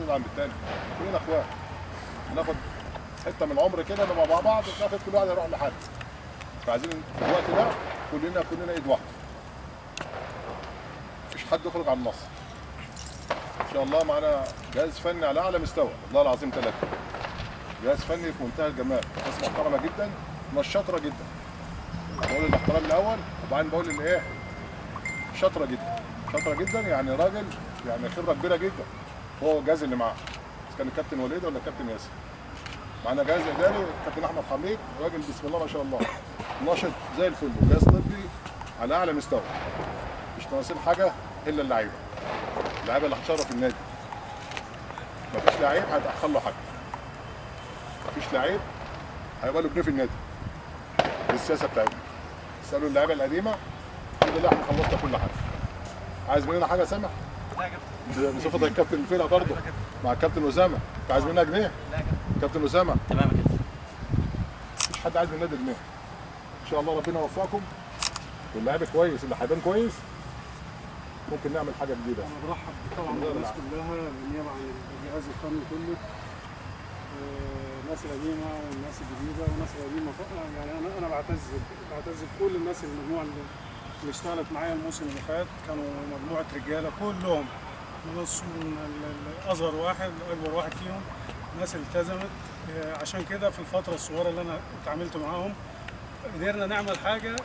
يزعل من الثاني، كلنا اخوات. بناخد حتة من العمر كده نبقى مع بعض، وفي الاخر كل واحد يروح لحاله. فعايزين في الوقت ده كلنا ايد واحدة. مفيش حد يخرج عن النص. ان شاء الله معانا جهاز فني على اعلى مستوى، والله العظيم ثلاثة. جهاز فني في منتهى الجمال، ناس محترمه جدا، ناس شاطرة جدا. بقول الاحترام الاول وبعدين بقول الايه؟ شاطرة جدا، شاطرة جدا، يعني راجل يعني خبره كبيرة جدا. هو الجهاز اللي معاه، اذا كان الكابتن وليد ولا الكابتن ياسر. معانا جهاز اداري الكابتن احمد حميد، راجل بسم الله ما شاء الله، ناشط زي الفل، وجهاز طبي على اعلى مستوى. مش ناقصين حاجة الا اللعيبة. اللعيبة اللي هتشرف النادي. مفيش لعيب هيتاخر له حاجة. مفيش لعيب هيبقى له جنيه في النادي. دي السياسة بتاعتنا. اسالوا اللعيبة القديمة، الحمد لله احنا خلصنا كل حاجة. عايز مننا حاجة يا سامح؟ لا يا كابتن. بصفتك الكابتن الفرقة برضه مع الكابتن اسامة، انت عايز مننا جنيه؟ لا يا كابتن. كابتن اسامة تمام يا كابتن. مفيش حد عايز من النادي جنيه. ان شاء الله ربنا يوفقكم، واللاعب كويس اللي هيبان كويس ممكن نعمل حاجة جديدة. انا برحب طبعا بالناس كلها بالنيابة عن الجهاز الفني كله، الناس القديمة والناس الجديدة والناس القديمة يعني انا بعتز بكل الناس، المجموعة اللي اشتغلت معايا الموسم اللي فات، كانوا مجموعة رجاله كلهم من اصغر واحد لاكبر واحد فيهم، ناس التزمت. عشان كده في الفترة الصغيرة اللي انا اتعاملت معاهم قدرنا نعمل حاجة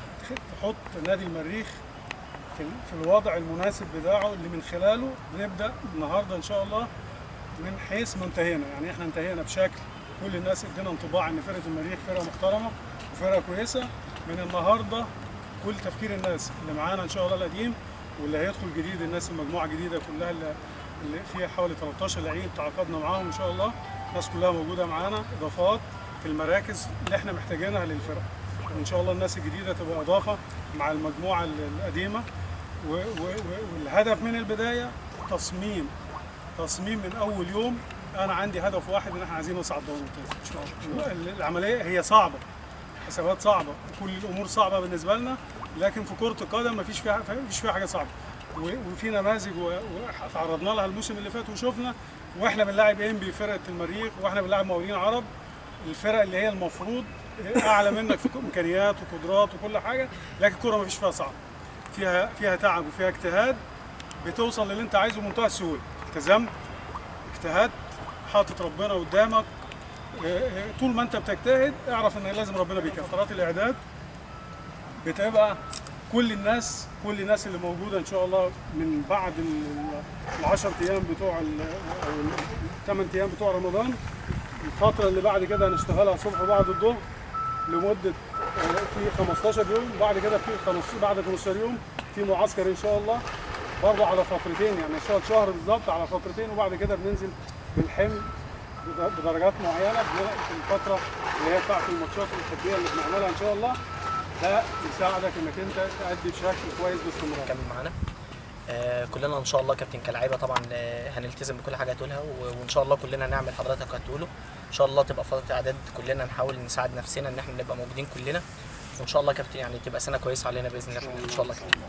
تحط نادي المريخ في الوضع المناسب بتاعه اللي من خلاله بنبدا النهارده ان شاء الله من حيث ما انتهينا. يعني احنا انتهينا بشكل كل الناس ادينا انطباع ان فرقه المريخ فرقه محترمه وفرقه كويسة. من النهارده كل تفكير الناس اللي معانا ان شاء الله القديم واللي هيدخل جديد، الناس المجموعة الجديدة كلها اللي فيها حوالي 13 لعيب تعاقدنا معاهم ان شاء الله، الناس كلها موجودة معانا، اضافات في المراكز اللي احنا محتاجينها للفرقة، وان شاء الله الناس الجديدة تبقى اضافه مع المجموعة القديمة. والهدف من البداية تصميم من اول يوم. انا عندي هدف واحد، ان احنا عايزين نصعد دوري ممتاز ان شاء الله. العملية هي صعبة، حسابات صعبة، وكل الامور صعبة بالنسبة لنا، لكن في كره القدم مفيش فيها حاجة صعبة. وفي نماذج وتعرضنا لها الموسم اللي فات وشفنا، واحنا بنلاعب انبي فرقه المريخ، واحنا بنلاعب مقاولين عرب، الفرق اللي هي المفروض اعلى منك في امكانيات وقدرات وكل حاجة، لكن الكره مفيش فيها صعب، فيها تعب وفيها اجتهاد، بتوصل للي انت عايزه بمنتهى السهولة. التزمت، اجتهدت، حاطط ربنا قدامك، طول ما انت بتجتهد اعرف ان لازم ربنا بيكافئك. فترات الاعداد بتبقى كل الناس اللي موجودة ان شاء الله من بعد ال10 ايام بتوع او ال8 ايام بتوع رمضان، الفترة اللي بعد كده هنشتغلها صبح وبعد الظهر لمدة في 15 يوم، بعد كده في بعد 15 يوم في معسكر ان شاء الله برضه على فترتين، يعني نشتغل شهر بالظبط على فترتين، وبعد كده بننزل بالحمل بدرجات معينة في الفترة اللي هي بتاعت الماتشات الحبيه اللي بنعملها ان شاء الله. ده يساعدك انك انت تأدي بشكل كويس باستمرار. كمل معانا. كلنا ان شاء الله كابتن كلاعيبه طبعا، هنلتزم بكل حاجة هتقولها، وان شاء الله كلنا هنعمل حضرتك هتقوله. ان شاء الله تبقى فترة اعداد كلنا نحاول نساعد نفسنا ان احنا نبقى موجودين كلنا، وان شاء الله كابتن يعني تبقى سنة كويسة علينا باذن الله. ان شاء الله كابتن.